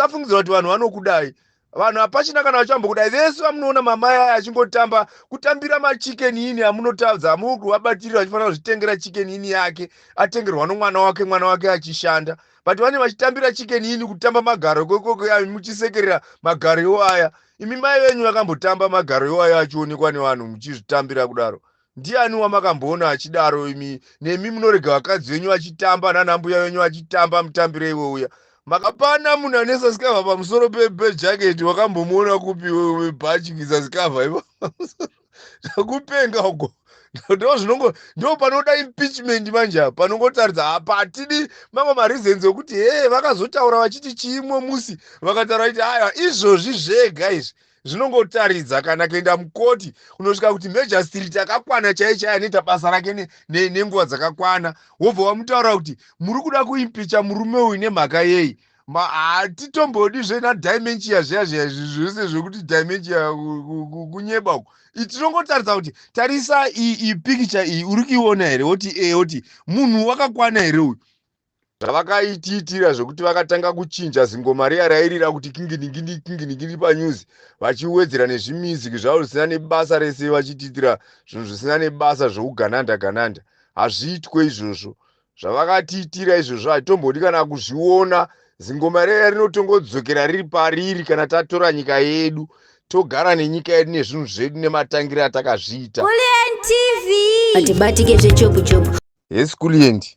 Musafungidzira kuti vanhu vanokudai. Vanhu hapachina kana vachambokudai. Vese vamunoona mamai aya achingotamba kutambira machicken ini amunotadza amukuvabatirira vachifanira kuzvitengera chicken ini yake atengerwa nomwana wake, mwana wake achishanda, but vane vachitambira chicken ini kutamba magaro kokoko muchisekerera magaro iwo aya. Imi mai venyu vakambotamba magaro iwo aya achionekwa nevanhu muchizvitambira kudaro? Ndiani wamakamboona achidaro? Imi nemi munorega vakadzi venyu vachitamba, nanambuya venyu vachitamba mutambire iwe uya. Makapana munhu ane sasikavha pamusoro pejaketi, wakambomuona kupi bhachi kusasikavha ipo? Kupenga uko. Ndo zvinongo ndo panoda impeachment manje apa, panongotaridza apa hatidi mamwe mareasons ekuti he vakazotaura vachiti chiimwe musi vakataura vachiti aiwa. Izvozvi zvega izvi zvinongotaridza kana kuenda mukoti unosvika kuti magistrate akakwana chai chai anoita basa rake nenguva dzakakwana, wobva wamutaura kuti muri kuda kuimpeacha murume uyu nemhaka yei. Hatitombodi zvenadimentia zviya zviya zvese zvekuti dementia kunyeba uku. Tinongotaridza kuti tarisa iyi pikicha iyi, uri kuiona here? Woti e, woti munhu wakakwana here uyu? Zvavakaitiitira zvekuti vakatanga kuchinja zingoma riya rairira kuti kinginingini kinginingini panews, vachiwedzera nezvimusic zvavo zvisina nebasa rese, vachitiitira zvinhu zvisina nebasa zvougananda gananda. Hazviitwe izvozvo. Zvavakatiitira izvozvo hatitombodi kana kuzviona. Zingoma riya rinotongodzokera riri pariri kana tatora nyika yedu, togara nenyika yedu nezvinhu zvedu nematangiro atakazviita. Kulian TV. Atibatike zvechopu chopu. Yes, Kulient.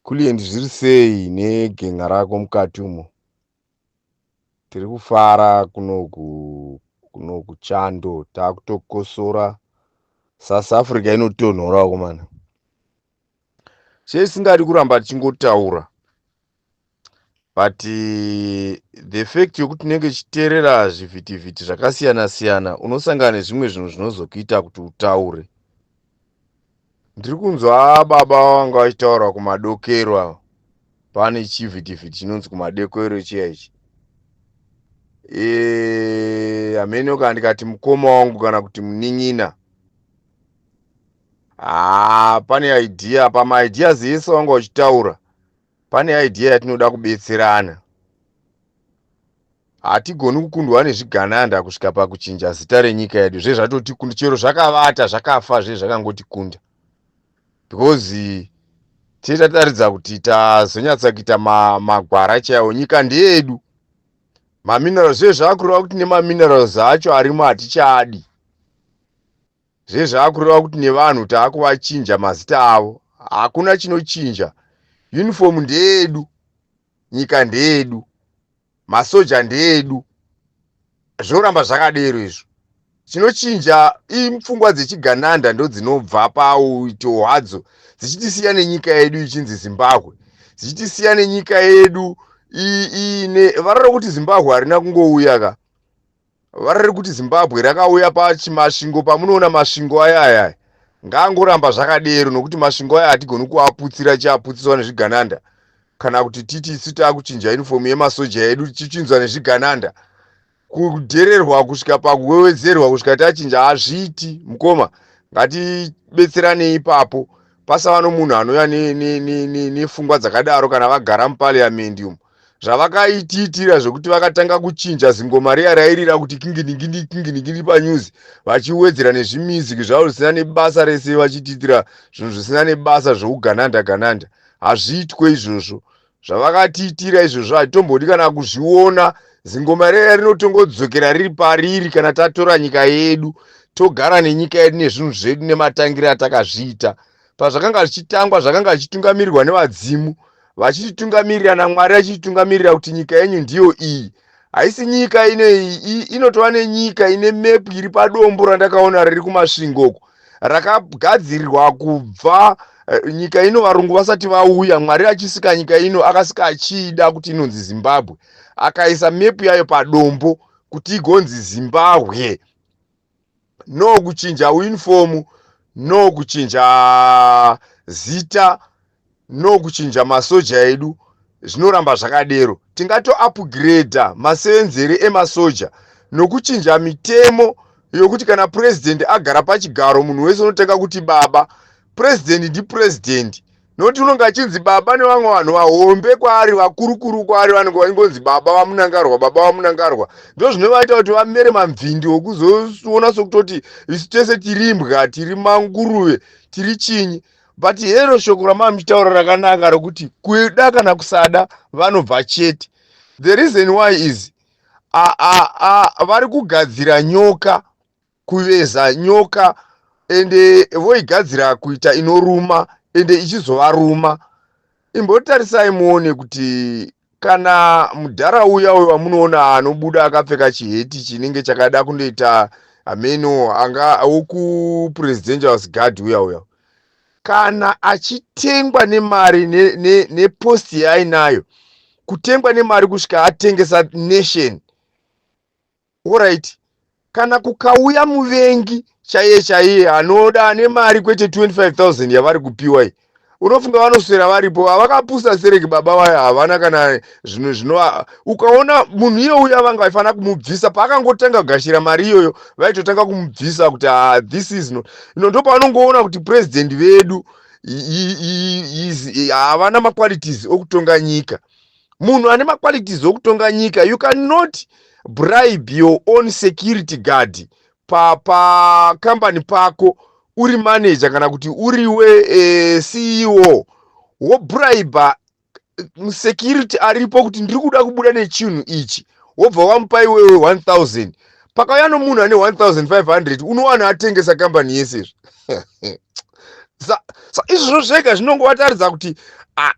Kulient, zviri sei negenga rako mukati umo? Tiri kufara kunoku, kunoku chando taakutokosora. South Africa inotonhora komana. Chesingadi kuramba tichingotaura, but the fact yokuti tinenge tichiteerera zvivhitivhiti zvakasiyana siyana, unosangana nezvimwe zvinhu zvinozokuita kuti utaure. Ndiri kunzwa baba vanga vachitaura kumadokero ava, pane chivhitivhiti chinonzi kumadekero chiya ichi. Hameno kana ndikati mukoma wangu kana kuti munin'ina. Haa, pane idea pamaideas ese vanga vachitaura, pane idea yatinoda kubetserana. Hatigoni kukundwa nezvigananda kusvika pakuchinja zita renyika yedu. Zvezvatotikunda chero zvakavata zvakafa, zvezvakangotikunda, because tee tataridza kuti tazonyatsa kuita magwara chaiwo. Nyika ndeyedu. Maminerals zve zvakureva kuti nemaminerals acho arimo hatichadi. Zvezvakureva kuti nevanhu taakuvachinja mazita avo. Hakuna chinochinja. Uniform ndeyedu, nyika ndeyedu, masoja ndeedu, zvoramba zvakadero izvo. Chinochinja ipfungwa dzechigananda, ndo dzinobva pauito hwadzo dzichitisiya nenyika yedu ichinzi Zimbabwe, dzichitisiya nenyika yedu iine vara rokuti Zimbabwe. Harina kungouya ka vara rekuti Zimbabwe, rakauya pachimasvingo. Pamunoona masvingo aya aya ngaangoramba zvakadero, nokuti masvingo aya hatigoni kuaputsira chiaputsiswa nezvigananda, kana kuti titi isu taakuchinja uniform yemasoja edu tichinzwa nezvigananda, kudhererwa kusvika pakuwewedzerwa kusvika tachinja. Hazviiti, mukoma. Ngatibetseranei ipapo, pasava nomunhu anouya nefungwa dzakadaro kana vagara muparliament umu. Zvavakaitiitira zvekuti vakatanga kuchinja zingoma riya rairira kuti kinginingini kinginingini panews, vachiwedzera nezvimusic zvavo zvisina nebasa rese, vachitiitira zvinhu zvisina nebasa zvougananda gananda. Hazviitwe izvozvo. Zvavakatiitira izvozvo hatitombodi kana kuzviona. Zingoma riya rinotongodzokera riri pariri kana tatora nyika yedu, togara nenyika yedu nezvinhu zvedu nematangiro atakazviita. Pazvakanga zvichitangwa, zvakanga zvichitungamirirwa nevadzimu, vachititungamirira naMwari, achititungamirira kuti nyika yenyu ndiyo iyi. Haisi nyika ine inotova nenyika ine mepu iri padombo randakaona riri kuMasvingo uko, rakagadzirirwa kubva nyika ino varungu vasati vauya. Mwari achisika nyika ino, akasika achiida kuti inonzi Zimbabwe, akaisa mepu yayo padombo kuti igonzi Zimbabwe. No kuchinja uniform, no kuchinja zita, no kuchinja masoja edu, zvinoramba zvakadero. Tingatoupgrada masevenzere emasoja nokuchinja mitemo yokuti kana purezidendi agara pachigaro, munhu wese unotanga kuti baba. Purezidendi ndipurezidendi. Nokuti unonge achinzi baba nevamwe vanhu vahombe kwaari, vakurukuru kwaari, vanenge vaingonzi baba vaMunangarwa, baba vaMunangarwa. Ndo zvinovaita kuti vamere mamvindi okuzoona sokutoti isu tese tiri imbwa, tiri manguruve, tiri chinyi. But hero shoko ramava muchitaura rakanaka rokuti kuda kana kusada vanobva chete. The reason why is vari kugadzira nyoka, kuveza nyoka, ende voigadzira kuita inoruma, ende ichizovaruma. Imbotarisai muone kuti kana mudhara uya uyo wamunoona anobuda akapfeka chiheti chinenge chakada kundoita hameno anga wokupresidential guard uya uya, kana achitengwa nemari nepost ne, ne yaainayo, kutengwa nemari kusvika atengesa nation, alright, kana kukauya muvengi chaiye chaiye anoda ane mari, kwete 25 000 yavari kupiwa iyi, unofunga vanoswera varipo? Havakapusa sereki baba vaya, havana kana zvinhu zvino. Ukaona munhu iye uya, vanga vaifanira kumubvisa paakangotanga kugashira mari iyoyo, vaitotanga kumubvisa kuti, ah, this is not ino. Ndo pavanongoona kuti president vedu havana maqualities okutonga nyika. Munhu ane maqualities okutonga nyika, you cannot bribe your own security guard pakambani pa pako uri manager kana kuti uriwe CEO, wobribe security aripo kuti ndiri kuda kubuda nechinhu ichi, wobva wamupa iwewe 1000. Pakauya nomunhu ane 1500, unowana atengesa kambani yese izvo. Sa izvozvo zvega zvinongovataridza kuti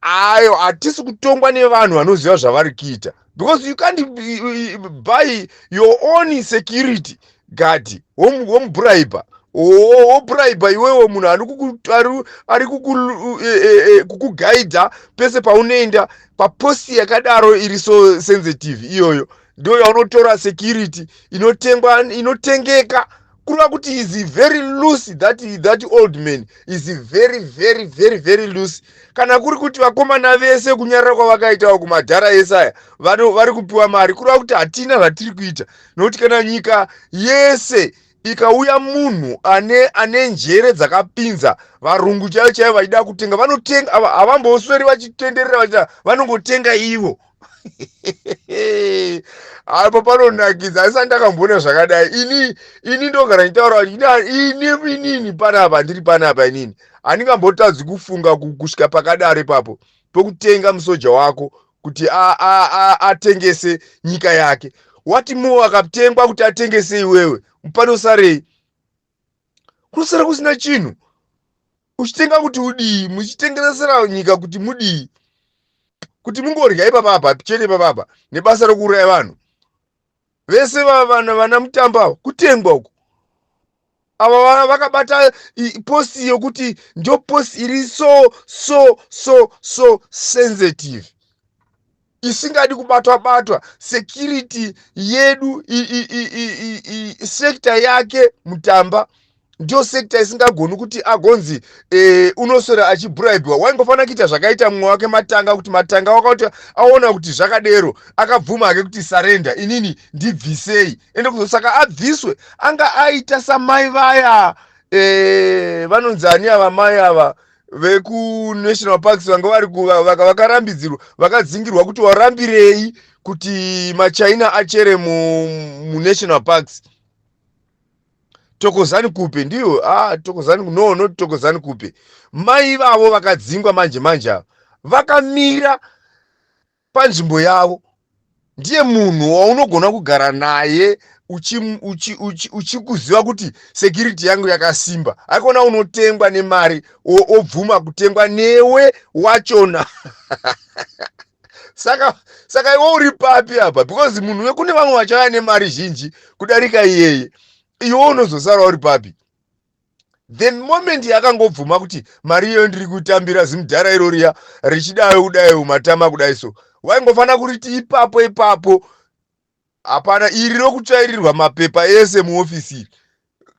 ayo hatisi kutongwa nevanhu vanoziva zvavari kuita, because you can't buy your own security guard, womubribe, wobribe iwewe munhu ari kukugaidha pese paunoenda papost yakadaro iri so sensitive. Iyoyo ndo yaunotora security inotengwa, inotengeka, kureva kuti is very loose. That old man is very, very, very, very loose. Kana kuri kuti vakomana vese kunyarara kwavakaitawo kumadhara ese aya, vari kupiwa mari, kureva kuti hatina zvatiri kuita. Nokuti kana nyika yese ikauya munhu ane njere dzakapinza, varungu chaivo chaivo vachida kutenga, vanotenga, havambosweri vachitenderera vachita, vanongotenga ivo. Apo panonakidza, asati ndakamboona zvakadai ini. Ini ndogara ndichitaura kuti ini, inini panapa, ndiri panapa, inini handingambotadzi kufunga kusvika pakadaro ipapo pokutenga musoja wako kuti atengese nyika yake. Wati mo akatengwa kuti atengese iwewe, panosarei? Kunosara kusina chinhu. Uchitenga kuti udii? Muchitengeresera nyika kuti mudii? Kuti mungorya ipapapa chete ipapapa nebasa rokuuraya vanhu vese vana vana Mutamba, kutengwa uku. Ava vakabata post yokuti ndio post iri so so so so sensitive, isingadi kubatwa batwa. Security yedu, sector yake Mutamba ndio sector isingagoni kuti agonzi unoswera achibribwa. Waingofanira kuita zvakaita mumwe wake Matanga, kuti Matanga wakati aona kuti zvakadero, akabvuma hake kuti surrender, inini ndibvisei. Ende kuzosaka abviswe anga aita samai vaya vanonzi ani ava, mai ava vekunational parks, vanga vari vakarambidzirwa, vakadzingirwa kuti warambirei kuti maChina achere munational parks. Thokozani Khupe ndiyo, ah, Thokozani, no, not Thokozani Khupe. Mai vavo vakadzingwa manje manje ava vakamira panzvimbo yavo. Ndiye munhu waunogona kugara naye uchikuziva uchi, uchi, uchi kuti security yangu yakasimba. Aikona unotengwa nemari, obvuma kutengwa newe wachona. Saka iwe uri papi apa? Because munhu, kune vamwe vachauya nemari zhinji kudarika iyeye, iwe unozosara uri papi? The moment yakangobvuma kuti mari iyoyo ndiri kutambira, zimudhara iro riya richidayo kudayo matama kudai, so waingofanira kuriti ipapo ipapo hapana iri rokutsvairirwa mapepa ese muofisi iri,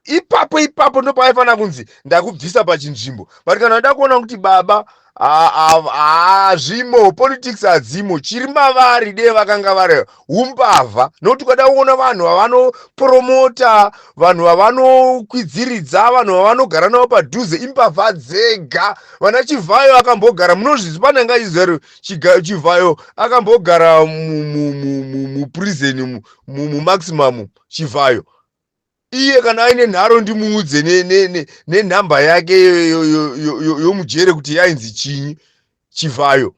ipapo ipapo ndopaifanira kunzi ndakubvisa pachinzvimbo. But kana uda kuona kuti baba Hazvimo, politics hadzimo. Chiri mavari dee vakanga vari umbavha, nokuti ukada kuona vanhu vavanopromota, vanhu vavanokwidziridza, vanhu vavanogara navo padhuze, imbavha dzega. Vana Chivhayo akambogara, munozvizi pane anga achiziva Chivhayo akambogara muprison, mumaximum. Chivhayo iye kana aine nharo, ndimuudze nenhamba yake yomujere kuti yainzi chinyi. Chivhayo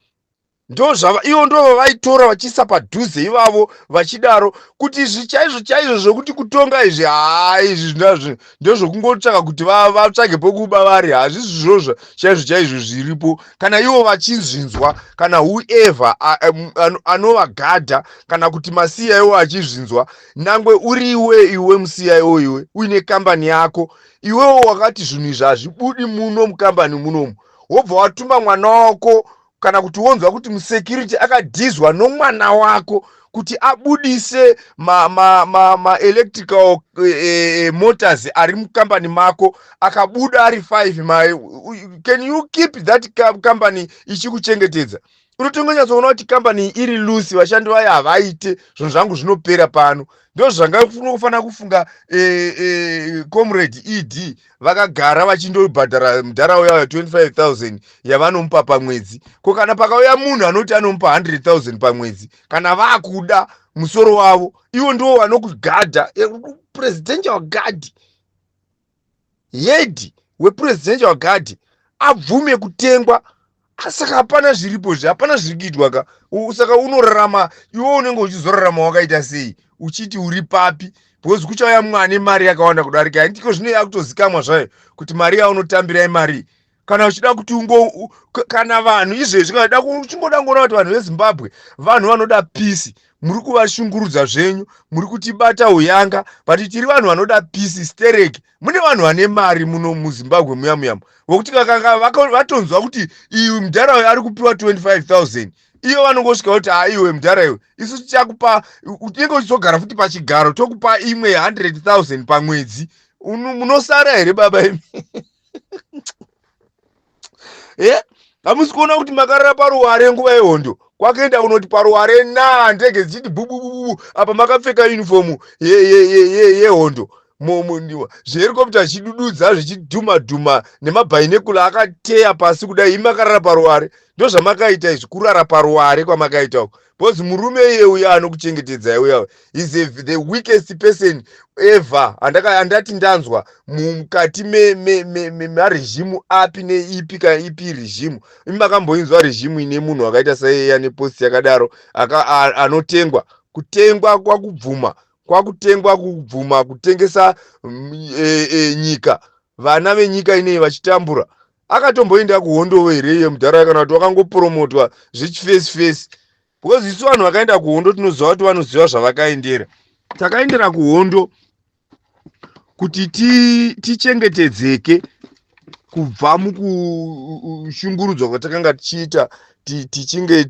ndozvava ivo, ndo vavaitora vachiisa padhuze ivavo, vachidaro kuti izvi chaizvo chaizvo zvokuti kutonga izvi, haa, izvi ndezvokungotsvaka kuti vatsvage pokuba vari. Hazvisi zvozvo chaizvo chaizvo zviripo. Kana ivo vachizvinzwa, kana whoever anovagadha, kana kuti maCIO achizvinzwa, nangwe uriwe iwe muCIO, iwe uine kambani yako, iwewo wakati zvinhu izvi hazvibudi muno mukambani munomu, wobva watuma mwana wako, kana kuti wonzwa kuti musecurity akadhizwa nomwana wako kuti abudise maelectrical ma, ma motors ari mukambani mako, akabuda ari 5 ma, can you keep that company ichikuchengetedza? Unotongonyatsoona kuti kambani iri loose, vashandi vayo havaite zvinhu zvangu, zvinopera pano. Ndo zvanga kufunga comrade ED vakagara vachindobhadhara mudhara uya 25 000 yavanomupa pamwedzi. Ko kana pakauya munhu anoti anomupa 100 000 pamwedzi, kana vaakuda musoro wavo, ivo ndivo vanokugadha, presidential guard, head wepresidential guard abvume kutengwa? Saka hapana zviripo zve, hapana zviri kuitwa ka. Saka unorarama iwe, unenge uchizorarama wakaita sei, uchiti uri papi? Because kuchauya mumwe ane mari yakawanda kudarika. Ndiko zvino yakutozikamwa zvayo kuti mari yaunotambira imari. Kana uchida kuti ungo, kana vanhu izvezvi, kana uchingoda ngoona kuti vanhu veZimbabwe vanhu vanoda peace, muri kuvashungurudza zvenyu, muri kutibata uyanga, but tiri vanhu vanoda peace stereki. Mune vanhu vane mari muno muZimbabwe muya muyamo, vokuti kakanga vatonzwa kuti iwe mudhara uyo ari kupiwa 25 000, iyo vanongosvika kuti, "Haiwe mudhara iwe, isu tichakupa, unenge uchizogara futi pachigaro, tokupa imwe 100 000 pamwedzi." Munosara here baba imi? E, hamusi kuona kuti makarara paruware nguva yehondo? Kwakaenda kunoti paruware na ndege dzichiti bubububu, apa makapfeka unifomu yehondo, zvihelicopter zvichidududza, zvichidhuma dhuma, nemabinocular akateya pasi kudai, imi makarara paruware. Ndo zvamakaita izvi, kurara paruware kwamakaita uko, because murume iye uya anokuchengetedzai uya is the weakest person ever andati ndanzwa mukati maregime api neipi kana ipi regime. Imi makamboinzwa regime ine munhu akaita saiyeya nepost yakadaro, anotengwa, kutengwa kwakubvuma, kwakutengwa, kubvuma kutengesa nyika, vana venyika inei vachitambura? Akatomboenda kuhondo here iye mudhara, kana kuti wakangopromotwa zvechiface face? Because isu vanhu vakaenda kuhondo tinoziva kuti vanoziva zvavakaendera. Takaendera kuhondo kuti tichengetedzeke kubva mukushungurudzwa kwatakanga tichiita, tichinge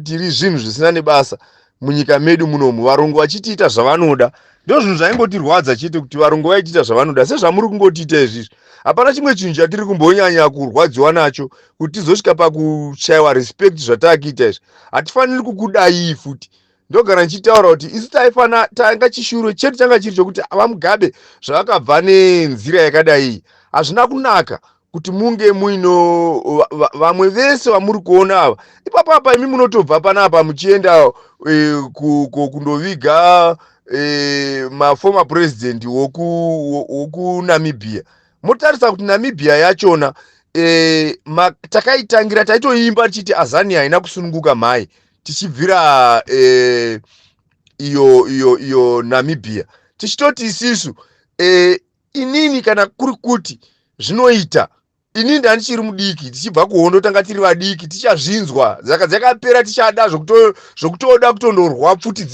tiri zvinhu zvisina nebasa munyika medu munomu, varungu vachitiita zvavanoda. Ndo zvinhu zvaingotirwadza chete, kuti varungu vaitiita zvavanoda sezvamuri kungotiita izvizvi. Hapana chimwe chinhu chatiri kumbonyanya kurwadziwa nacho kuti tizosvika pakushayiwa respect zvataakuita izvi. Hatifaniri kukudai futi. Ndogara ndichitaura kuti isu taifana, tanga chishuro chedu changa chiri chokuti vaMugabe zvavakabva nenzira yakadai, hazvina kunaka kuti munge muino vamwe vese vamuri kuona ava ipapo apa. Imi munotobva panapa muchienda kundoviga maformer president wokuNamibia, motarisa kuti Namibia yachona takaitangira, taitoimba tichiti Azania haina kusununguka mhai, tichibvira iyo Namibia, tichitoti isisu inini kana kuri kuti zvinoita, inini ndandichiri mudiki tichibva kuhondo, tanga tiri vadiki, tichazvinzwa dzaka dzakapera, tichada zvokutoda kutondorwa pfuti,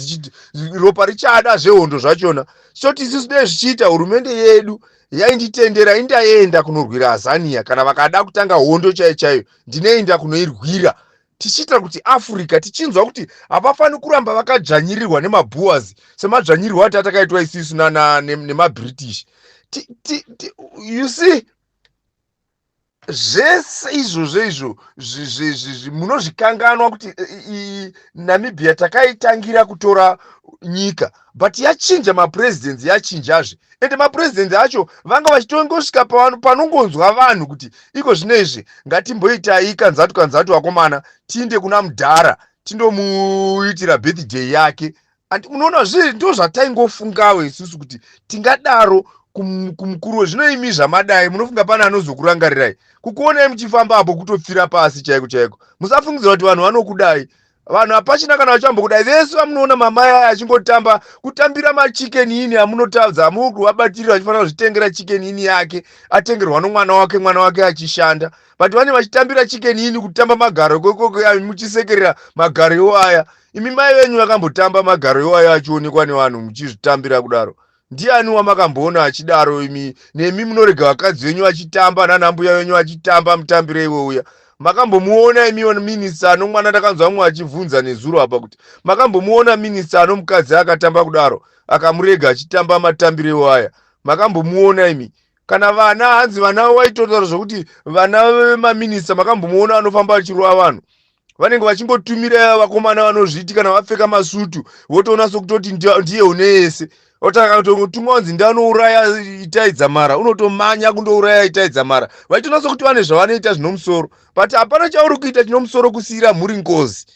ropa richada zvehondo zvachona. Tichoti isusu dei zvichiita hurumende yedu yainditendera, indaenda kunorwira Azania. Kana vakada kutanga hondo chaiyo chaiyo, ndinoenda kunoirwira, tichiitira kuti Africa tichinzwa kuti havafaniri kuramba vakadzvanyirirwa nemaBoers semadzvanyirirwo ati atakaitwa isisu nemaBritish. You see. Zvese izvozvo izvo munozvikanganwa kuti Namibia takaitangira kutora nyika, but yachinja mapresidents, yachinjazve. Ende mapresidents acho vanga vachitongosvika panongonzwa vanhu kuti iko zvino izvi ngatimboitai kanzatu kanzatu, vakomana, tiinde kuna mudhara tindomuitira birthday yake. And munoona zvi ndo zvataingofungawo isusu kuti tingadaro kumukuru. Zvino imi zvamadai, munofunga pane anozokurangarirai? Kukuonai muchifamba apo kutopfira pasi chaiko chaiko. Musafungidzira kuti vanhu vanokudai. Vanhu hapachina kana vachambokudai. Vese vamunoona mamai aya achingotamba kutambira maChicken Inn amunotadza amukuvabatirira, vachifanira kuzvitengera Chicken Inn yake, atengerwa nomwana wake, mwana wake achishanda, but vane vachitambira Chicken Inn, kutamba magaro ikoko, muchisekerera magaro iwo aya. Imi mai venyu vakambotamba magaro iwo aya achionekwa nevanhu muchizvitambira kudaro? Ndiani wamakamboona achidaro imi? Nemi munorega vakadzi venyu vachitamba, nanambuya venyu vachitamba mutambire iwe uya. Makambomuona imiwo minista anomwana? Ndakanzwa mumwe achibvunza nezuro apa kuti makambomuona minista ano mukadzi akatamba kudaro, akamurega achitamba matambire iwo aya? Makambomuona imi? Kana vana, hanzi vana waitotaura zvokuti vana vemaminista, makambomuona anofamba achirova vanhu? Vanenge vachingotumira vakomana vanozviti kana vapfeka masutu, votoona sokutoti ndiye une yese. Ototumwa kunzi ndanouraya Itai Dzamara, unotomanya kundouraya Itai Dzamara. Vachitoona sokuti vane zvavanoita zvinomusoro, but hapana chauri kuita chinomusoro, kusiyira mhuri ngozi.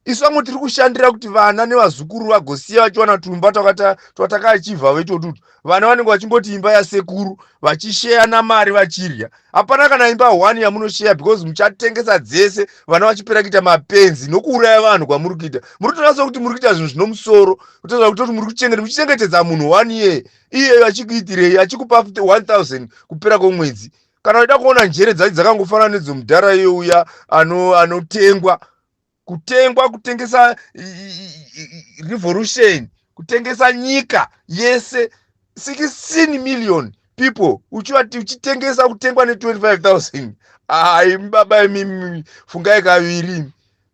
Isu vamwe tiri kushandira kuti vana nevazukuru vagosiya vachiwana tumba twatakachivha vetotutu. Vana vanenge vachingoti imba yasekuru, vachisheyana mari, vachirya. Hapana kana imba one yamunosheya, because muchatengesa dzese, vana vachipera kuita mapenzi nokuuraya vanhu kwamuri kuita. Muri kutoona sokuti muri kuita zvinhu zvinomusoro, kutoza kutoti muri kuchengeta, muchichengetedza munhu one year iyeyo achikuitirei? Achikupa 1000 kupera kwomwedzi. Kana uchida kuona njere dzacho, dzakangofanana nedzomudhara iyouya anotengwa, kutengwa, kutengesa revolution, kutengesa nyika yese, 16 million people uchivati uchitengesa, kutengwa ne25 000. Ai baba imi, fungai kaviri.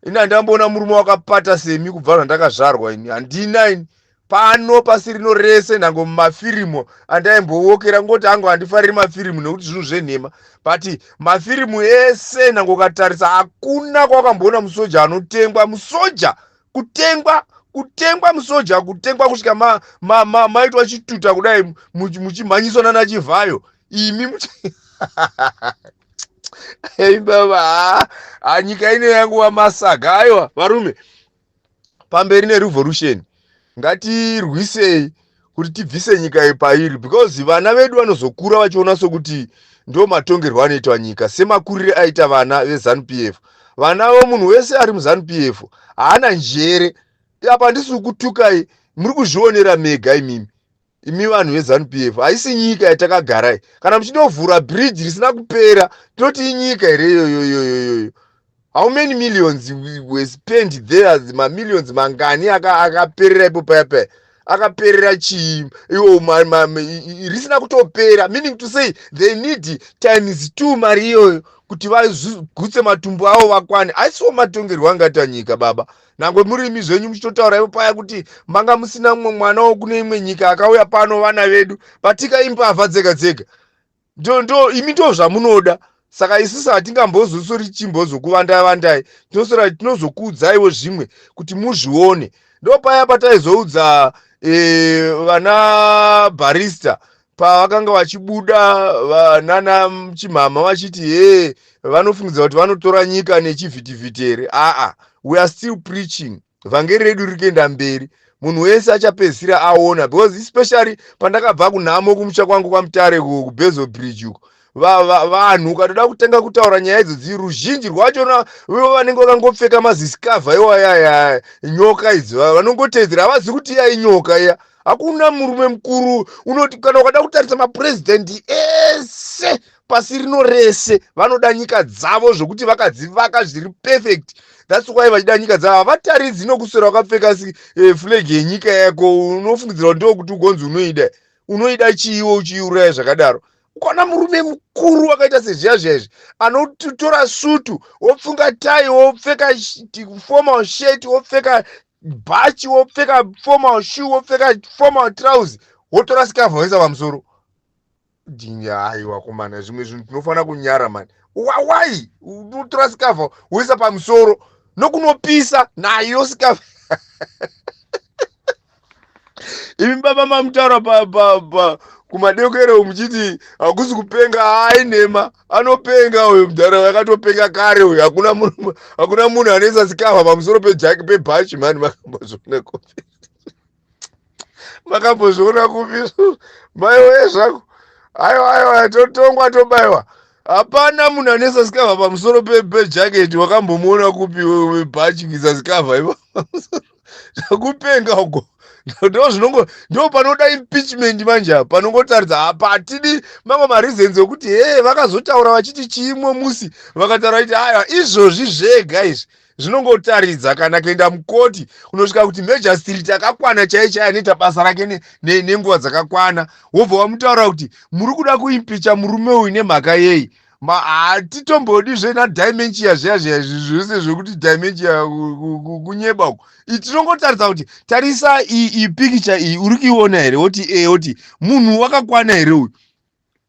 Ini handamboona murume wakapata semi kubva zvandakazvarwa. Ini handina, ini pano pasi rino rese, nhango mumafirimu andaimbowokera, ngoti hangu handifariri mafirimu nekuti zvinhu zvenhema, but mafirimu ese nhango ukatarisa, hakuna kwawakamboona musoja anotengwa. Musoja kutengwa, kutengwa, musoja kutengwa kusvika maitwa ma chituta kudai, muchimhanyiswa nana Chivhayo imi. Ei baba, ha, nyika ino yanguva masaga. Aiwa varume, pamberi nerevolution. Ngatirwisei kuti tibvise nyika iyi pairi, because vana vedu vanozokura vachiona sokuti ndo matongerwo anoitwa nyika, semakurire aita vana veZANU PF. Vana vomunhu wese ari muZANU PF haana njere. Apa handisi kutukai, muri kuzvionera mega imimi. Imi vanhu veZANU PF, haisi nyika yatakagarai. Kana muchindovhura bridge risina kupera, tinoti inyika here iyoyoyoyoyo? How many millions were spent there? Mamillions mangani akaperera ipo paya paya? Akaperera chii iwo risina kutopera? Meaning to say they need times two mari iyoyo kuti vagutse matumbu avo vakwane. Aisiwo matongerwo angaita nyika, baba. Nangwe murimi zvenyu muchitotaura ipo paya kuti manga musina mumwe mwana wokune imwe nyika akauya pano, vana vedu patika imbavha dzega dzega. Ndo imi ndo zvamunoda. Saka isusu hatingambozosori chimbozokuvandai vandai, tinosora tinozokuudzaiwo zvimwe kuti muzvione. Ndo paya pataizoudza vana barista pavakanga vachibuda nana chimhama vachiti he, vanofungidza kuti vanotora nyika nechivhitivhiti here? Aa, we are still preaching. Vhangeri redu riri kuenda mberi. Munhu wese achapedzisira aona, because especially pandakabva kunhamo kumusha kwangu kwaMutare, kuBezo Bridge uko, vanhu ukatoda kutenga kutaura nyaya idzodzi, ruzhinji rwachona ivo vanenge vakangopfeka mazisikavha iwayaya, nyoka idzi vanongotedzera, havazivi kuti iya inyoka iya. Hakuna murume mukuru unoti kana ukada kutarisa mapurezidendi ese pasi rino rese, vanoda nyika dzavo zvokuti vakadzivaka zviri perfect. That's why vachida nyika dzavo. Havataridzi nokuswera wakapfeka flag yenyika yako. Unofungidzira kuti ndokuti ugonzi unoida? Unoida chiiwo uchiuraya zvakadaro? Ukaona murume mukuru wakaita sezviya zviya izvi, anotora sutu, wopfunga tai, wopfeka formal shirt, wopfeka bhachi, wopfeka formal shoe, wopfeka formal trousers, wotora sikavha woisa pamusoro. Aiwa komana, zvimwe zvinhu tinofanira kunyara mani. Why unotora sikavha woisa pamusoro nokunopisa nayo sikavha? Imi baba mamutaura kumadekero muchiti hakusi kupenga. Hai, nhema, anopenga uyu mudhara, akatopenga kare uyu. Hakuna munhu anoisa sikavha pamusoro pebhachi mani. Makambozviona kupi? Makambozviona kupi? Maiwe zvako. Aiwa, aiwa, totongwa, tobayiwa. Hapana munhu anoisa sikavha pamusoro pejaketi. Wakambomuona kupi bhachi kuisa sikavha ipo? Kupenga uko. Ndo zvinongo, ndo panoda impeachment manje. Apa panongotaridza apa hatidi mamwe mareasons ekuti he vakazotaura vachiti chiimwe musi vakataura vachiti aiwa. Izvozvi zvega izvi zvinongotaridza kana kuenda mukoti unosvika kuti magistrate akakwana chai chai anoita basa rake nenguva dzakakwana, wobva wamutaura kuti muri kuda kuimpeacha murume uyu nemhaka yei. Hatitombodi zvenadimentia zviya zviya zvese zvekuti dementia kunyeba uko. Tinongotaridza kuti tarisa iyi pikicha iyi, uri kuiona here? Woti e, woti munhu wakakwana here uyu?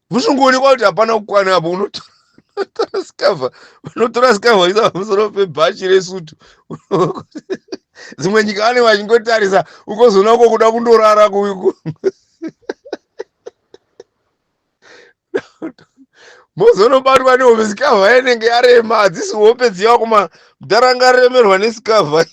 Vuzvingoonekwa kuti hapana kukwana apo. Unotora sikavha, unotora sikavha isa pamusoro pebhachi resutu. Dzimwe nyika vane vachingotarisa, ukozoona uko kuda kundorara kuiku mozonobatwa nehope. Sikavha inenge yarema, hadzisi hope dziya kuma mudhara angaremerwa nesikavha.